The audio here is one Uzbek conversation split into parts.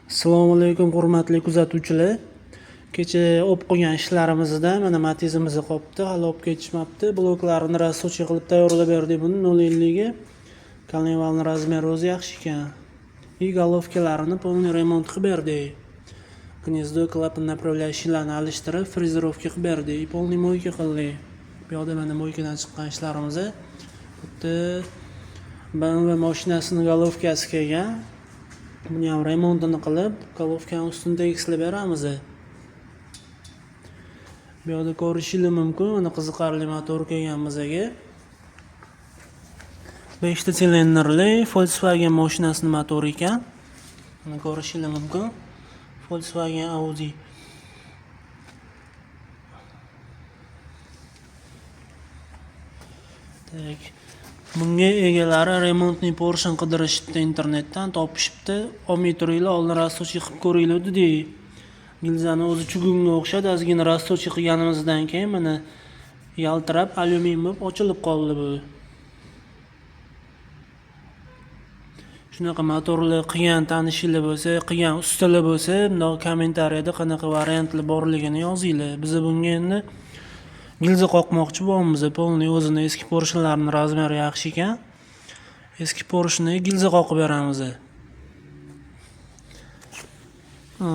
Assalomu alaykum, hurmatli kuzatuvchilar. Kecha olib qo'ygan ishlarimizda mana Matizimiz qolibdi, hali olib ketishmabdi. Bloklarini рассрочка qilib tayyorlab berdik buni 0.50 ga. Коленвал ni размер i o'zi yaxshi ekan. И головка larini полный remont qilib berdik. Гнездо, клапан направляющий larni alishtirib, фрезеровка qilib berdik. И полный мойка qildik. Bu yoqda mana мойка dan chiqqan ishlarimiz. Bu yerda BMW mashinasini головка si kelgan. Buni ham remontini qilib, головка ni ustini tekislab beramiz. Bu yoqda ko'rishingiz mumkin, mana qiziqarli motor kelgan bizaga. 5 ta silindrli Volkswagen mashinasini motori ekan. Mana ko'rishingiz mumkin. Volkswagen Audi. Так. Bunga egalari ремонтный поршень qidirishibdi internetdan, topishibdi. Olmay turinglar, oldin рассрочка qilib ko'ringlar dedik. Gilzani o'zi чугун ga o'xshadi, ozgina рассрочка qilganimizdan keyin mana yaltirab alyumin bo'lib ochilib qoldi bu. Shunaqa motorlar qilgan tanishinglar bo'lsa, qilgan ustalar bo'lsa, bundoq kommentariyada qanaqa variantlar borligini yozinglar. Biz bunga endi gilza qoqmoqchi bo'lyapmiz. Полный o'zini eski поршень larini размер i yaxshi ekan. Eski поршень ni gilza qoqib beramiz. Bu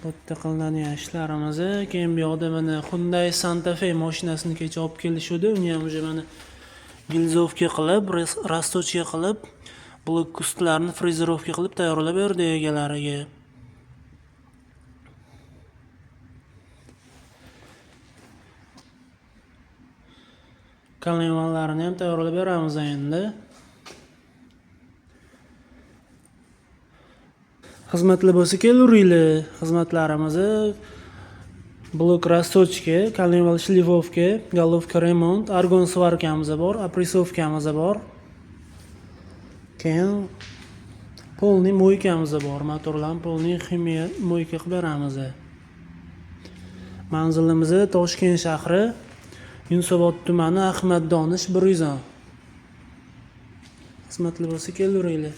yerda qilinadigan ishlarimiz. Keyin bu yoqda mana Hyundai Santa Fe mashinasini kecha olib kelishuvdi. Uni ham уже mana гильзовка qilib, расточка qilib, blok ustlarini фрезеровка qilib tayyorlab berdi egalariga. Коленвал larini ham tayyorlab beramiz endi. Xizmatlar bo'lsa kelaveringlar. Xizmatlarimizni blok расточка, коленвал шлифовка, головка remont, argon сварка miz bor, опрессовка miz bor. Keyin полный мойка miz bor. Motorlarni полный ximiya мойка qilib beramiz. Manzilimiz Toshkent shahri, Yunusobod tumani, Ahmad Donish 110. Xizmatlar bo'lsa kelaveringlar.